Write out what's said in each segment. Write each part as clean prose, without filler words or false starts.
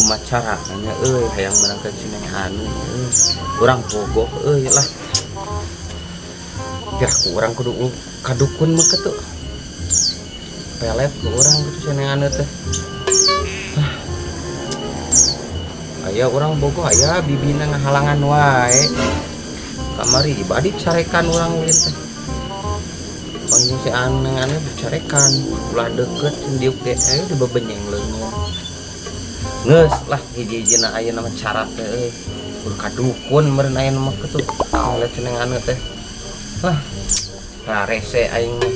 Kumaha carana euy hayang meunangkeun si Neng Anu euy. Urang bogoh euy lah. Kira ku urang kudu ka dukun mah kitu. Pelet ku urang kitu si Neng Anu teh. Aya urang bogoh aya bibina ngahalangan wae. Kamari badi carekan urang ulin teh. Panggil si Neng Anu dicarekan, ulah deket diuk ge ayo dibebenyeng leungeun. Geus lah hiji-hijina ayeuna mah cara teh euy. Kudu ka dukun meureun ayeuna mah kitu. Ngeliat si Neng Anu teh. Lah rarese aing mah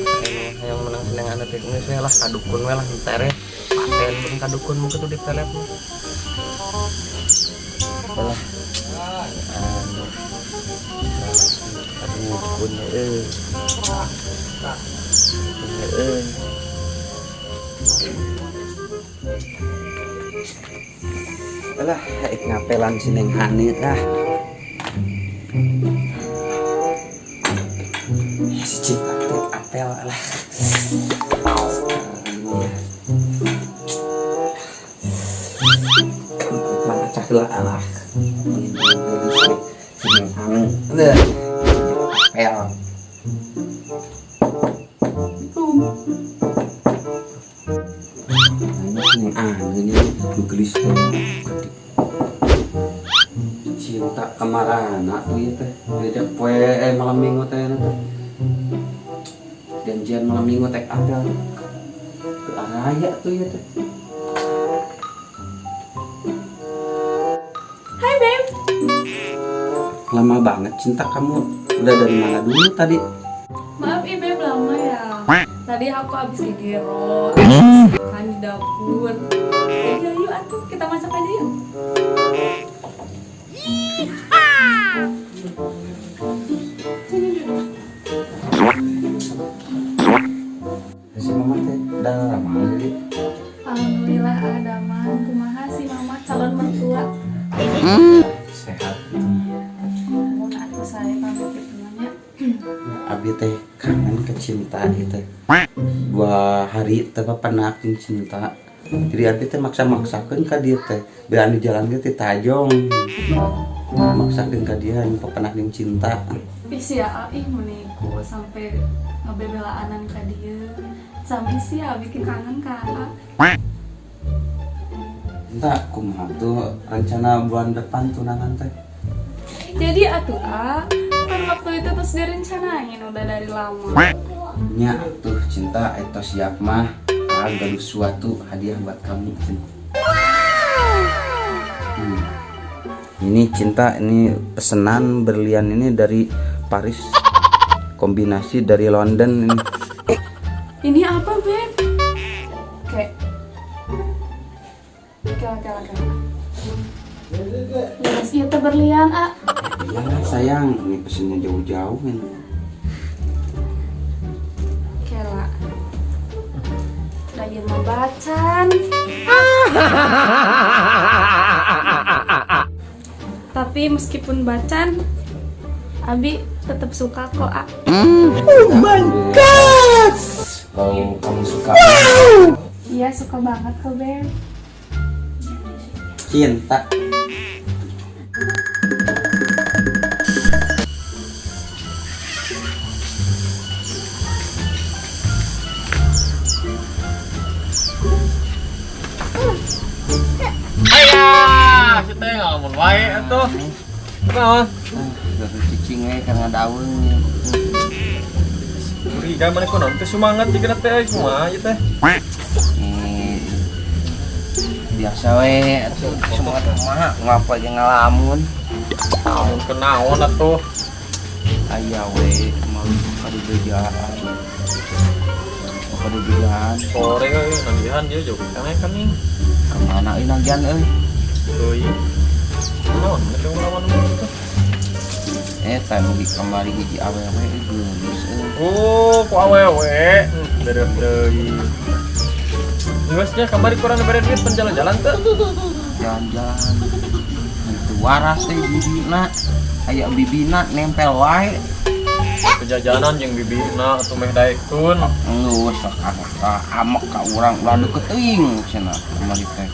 hayang menang si Neng Anu teh geus we lah ka dukun we lah entere. Paten meureun ka dukun mah kitu dipelet mah. Lah anu ka dukun euy. Euy. Alah, ik ngapelan si Neng Hani lah. Si Cinta teh apel lah. Mana cah heula alah. Si Neng Hani. Apel. Si Neng Anu nya nu geulis teh. Cinta kamarana tuh ieu teh. Diajak poe malam minggu teh teh. Janjian malam minggu teh apel. Teu araya tuh ieu teh. Hai Beb. Lama banget Cinta, kamu udah dari mana dulu tadi? Maaf Beb lama ya. Tadi aku habis gegero, habis makan di dapur. Ya yuk atuh kita masak aja yuk. Sini duduk. Si mama teh udah lama jadi. Alhamdulillah ada mah. Kumaha si mama calon mertua. Sehat. Mun atuh saya pamit kitu nya. Abi teh kangen ke Cinta ieu teh. 2 hari teh papenak jeung Cinta. Jadi abi teh maksa-maksakeun ka dieu teh. Berani jalan ge ti tajong. Maksakeun ka dia anu papenak jeung Cinta. Ih sia ih meniku sampai ngebebelaanan ka dieu. Sami sih abi ki kangen ka A. Cinta kumaha tuh rencana bulan depan tunangan teh? Jadi atuh A, kan waktu itu terus direncanain udah dari lama. Nya tuh Cinta eta siap mah. Gaduh suatu hadiah buat kamu Cinta. Ini Cinta, ini pesenan berlian ini dari Paris. Kombinasi dari London ini. Ini apa, Beb? Oke. Oke. Yes, iya teh berlian, A. Iya lah sayang, ini pesennya jauh-jauh ini. Oke lah. Lain mau bacan. Tapi meskipun bacan, Abi tetap suka kok, A. Oh my god. Kalau kamu suka. Iya, suka banget kok, Beb. Cinta. Ayah, si teh ngalamun wae atuh. Kunaon? Gagal cicing we karena daun. Curiga maneh kunaon teh semangat jigana teh euy kumaha ieu teh? Biasa we atuh semangat kumaha ngapa aja ngalamun. Ngalamun kenaon atuh? Aya we malu kadibejaan. Kadibejaan. Sore euy nagihan dia jauh kana kan nih. Kemana euy nagihan euy? Euy. Kunaon maneh teh ngalamun teh? Eta nu di kamari hiji awewe geulis euy. Oh, ku awewe. Bereuh deui. Geus nya kamari kurang bere duit pan jalan-jalan teh. Jalan-jalan. Itu waras teh bibina. Aya bibina nempel wae. Kejajanan jeung bibina atuh meh daekeun. Geus sok amek ka urang ulah deukeut teuing cenah kamari teh.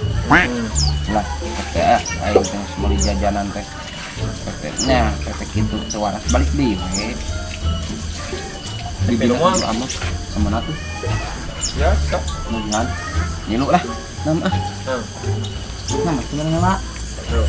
Lah, teh ah aing teh meuli jajanan teh. Teh nya teh kitu teu waras balik deui we. Bibina mah. amek kemana tuh? Ya, sok. Mujian. Ngilu lah. Nam ah. Nah. Nam atuh heula. Tuh.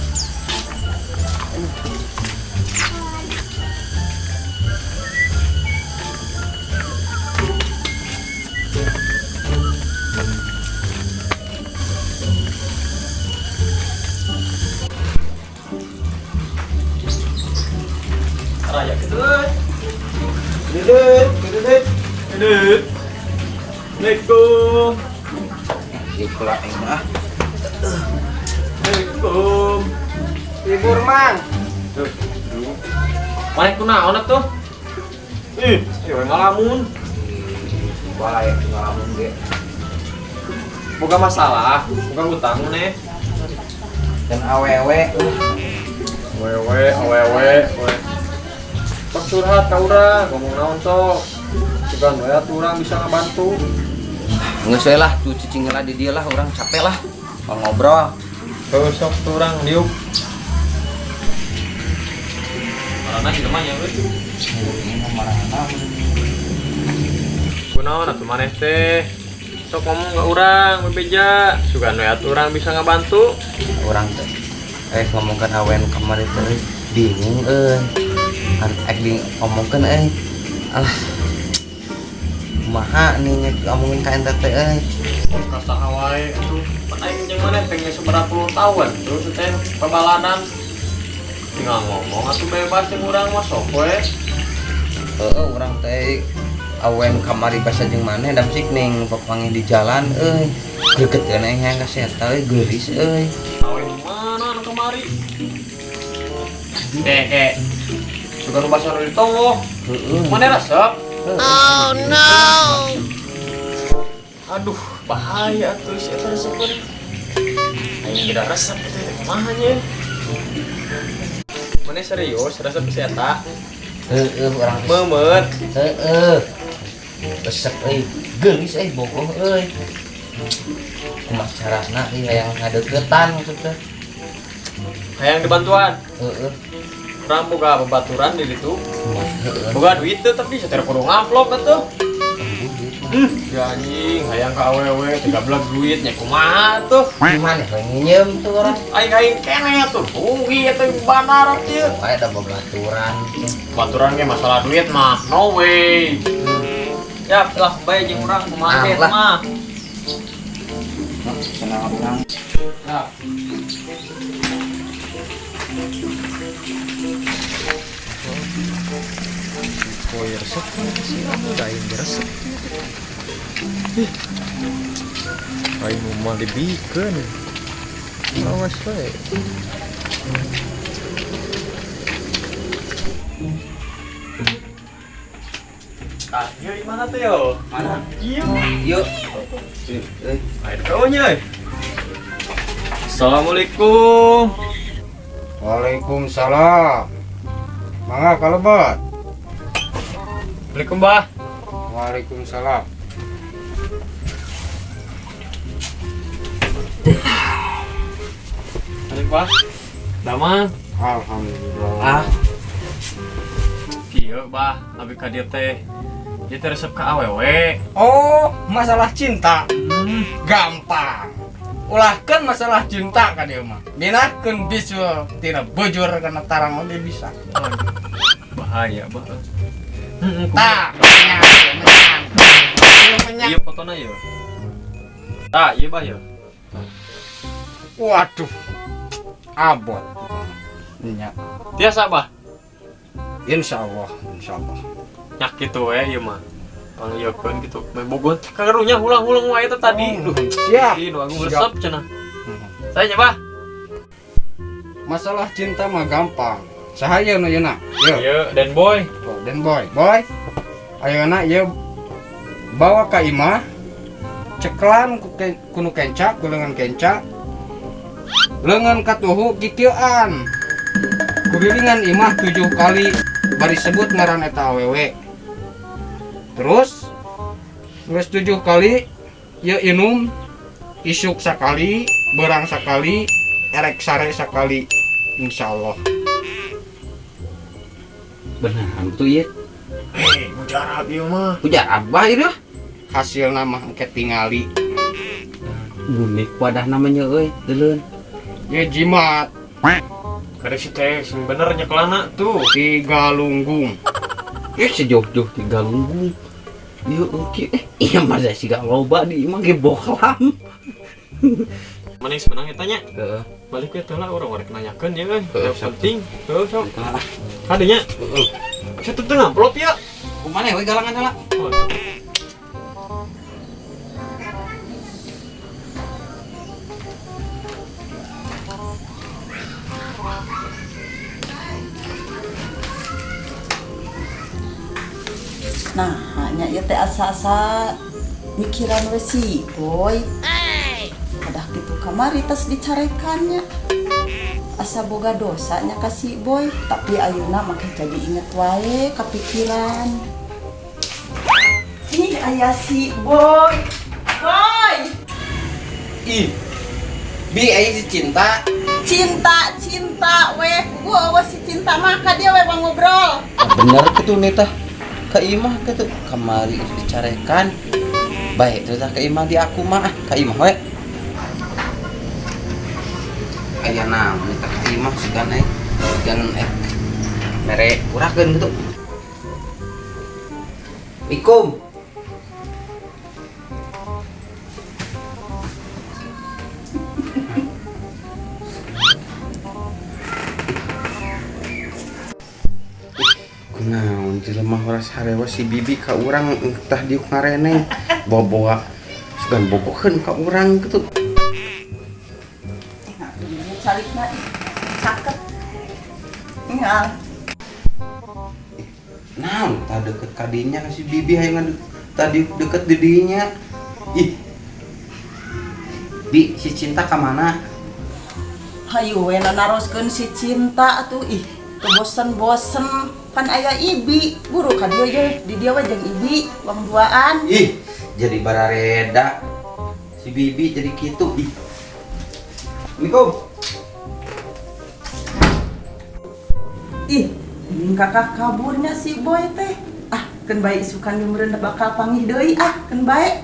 Raya gitu. Dudut, dudut, dudut. Assalamualaikum. Ieu kula aing mah. Assalamualaikum. Libur mang. Tuh, duh. Maneh kunaon atuh? Ih, ieu ngalamun. Balai ngalamun ge. Boga masalah, boga hutang maneh. Dan awewe Wewe, awewe, we. Sok curhat ka urang, ngomong naon sok. Sugan we atuh urang bisa ngabantu. Geus we lah, tuh cicing heula di dieu lah, urang capek lah. Mau ngobrol. Heuh sok tuh urang diuk. Marana jelema nya euy. Ini marana. Kunaon atuh maneh teh? Sok ngomong ka urang, bebeja. Sugan we atuh urang bisa ngabantu. Urang teh ngomongkeun awen kamari teh euy. Bingung euy. Kan ek di ngomongkeun euy. Alah. Kumaha nih ngomongin ka ente teh euy. Ka saha wae atuh. Pan aing jeung maneh teh geus sabaraha puluh tahun terus teh pabalanan. Tinggal ngomong atuh bebas jeung urang mah sok we. Heeh, urang teh awen kamari basa jeung maneh dam sik ning papanggih di jalan euy. Gregeteun aing hayang ka si eta euy, geulis euy. Awen mana anu kamari? Teh, suka nu basa nu ditonggo. Heeh. Maneh resep? Oh no. Aduh, bahaya tuh si eta resepeun. Aing beda resep teh kumaha nya? Maneh serius resep si eta? Heeh, urang Meumeut. heeh. Resep euy, geulis euy, bogoh euy. Kumaha carana euy hayang ngadeukeutan maksud teh. Hayang dibantuan. Heeh. Urang boga babaturan di ditu. Heeh. Boga duit teh tapi satera kudu ngamplop atuh. Ya anjing, hayang ka awewe 13 duit nya kumaha tuh. Gimana we nginjem tuh orang? Aing-aing keneh atuh, rugi atuh bandar atuh. Wae da babaturan tuh. Baturan ge masalah duit mah, no way. Ya, lah bae jeung urang kumaha ge Ah, lah. mah. Senang urang. Nah. Koi resep sih, aing resep. Ih. Aing mah dibikeun. Awas we. Ah, ieu di mana teh yo? Mana? Ieu. Yuk. Eh, Ayo kau nya. Assalamualaikum. Waalaikumsalam. Mangga kalebet. Assalamualaikum, Bah. Waalaikumsalam. Assalamualaikum, Bah. Damang. Alhamdulillah. Ah, Kieu, Bah, abi ka dieu teh. Ieu teh resep ka awewe. Oh, masalah cinta. Gampang. Ulahkeun masalah cinta ka dieu mah. Binahkeun bisul tina bujur kana tarang oge bisa. Bahaya, Bah. Tah, menyang, menyang. Menyang. Ieu fotona ieu. Tah, ieu Bah ieu. Waduh. Abot. Nya. Tiasa, Bah. Insyaallah, insyaallah. Nyak kitu we ieu mah. Panggilkeun gitu. Meh bogoh karunya hulang-hulang wae teh tadi. Duh. Siap. Ih, nu agung Siap. resep cenah. Saya nya, Bah. Masalah cinta mah gampang. Saha ieu nu yeuna? Yeuh. Ieu Dan Boy. Oh, Den Boy. Boy. Ayeuna ieu bawa ka imah. Ceklan ku kunu kenca, ku leungeun kenca. Leungeun katuhu kikieuan. Kulilingan imah 7 kali. Bari sebut ngaran eta awewe. Terus geus 7 kali ieu inum isuk sakali, berang sakali, erek sare sakali, insyaallah. Beneran tuh ieu. Hei, mujarab ieu mah. Mujarab bae ieu. Hasilna mah engke tingali. Unik wadah namanya euy, deuleun. Ieu jimat. Kada si teh sing bener nyekelana tuh. Tiga lunggung. Ih, sejauh-jauh tiga lunggung. Ieu engke iya mah da siga loba di imah ge boklam. Mana yang sebenarnya tanya? Heeh. Balik we teh lah urang rek nanyakeun ya euy. Heeh, Yang penting. Heuh, sok. Kalah. Kadenya. Heeh. Satu teu ngamplop ya. Kumaha we galangan heula? Oh. Nah, hanya ieu teh asa-asa mikiran we si Boy. Kadah kitu kamari tas dicarekannya. Asa boga dosanya ka si Boy, tapi ayeuna make jadi inget wae kapikiran. Ih, aya si Boy. Boy. Ih. Bi aya si Cinta. Cinta, cinta weh. Gua awas si Cinta mah ka dia we ngobrol. Bener kitu nih tah. Ka imah kitu kamari geus dicarekan. Baik teh tah ka imah di aku mah ah, ka imah we. Aya naon tah ka imah sigan euy. Sigan mere urakeun kitu. Assalamualaikum. Kunaon jelema horas harewa si bibi ka urang entah diuk ngareneng bawa-bawa sugan bogoheun ka urang kitu. Nah, ini calikna caket. Ingal. Naon tah deket ka dinya si bibi hayang tadi deket di dinya. Ih. Bi, si Cinta ka mana? Hayu we naroskeun si Cinta atuh ih, teu bosen-bosen pan aya Ibi, buru ka dieu ye, di dieu we jeung Ibi wang duaan. Ih, jadi barareda. Si Bibi jadi kitu ih. Assalamualaikum. Ih, ini kakak kaburnya si Boy teh. Ah, keun bae isukan meureun bakal panggih deui ah, keun bae.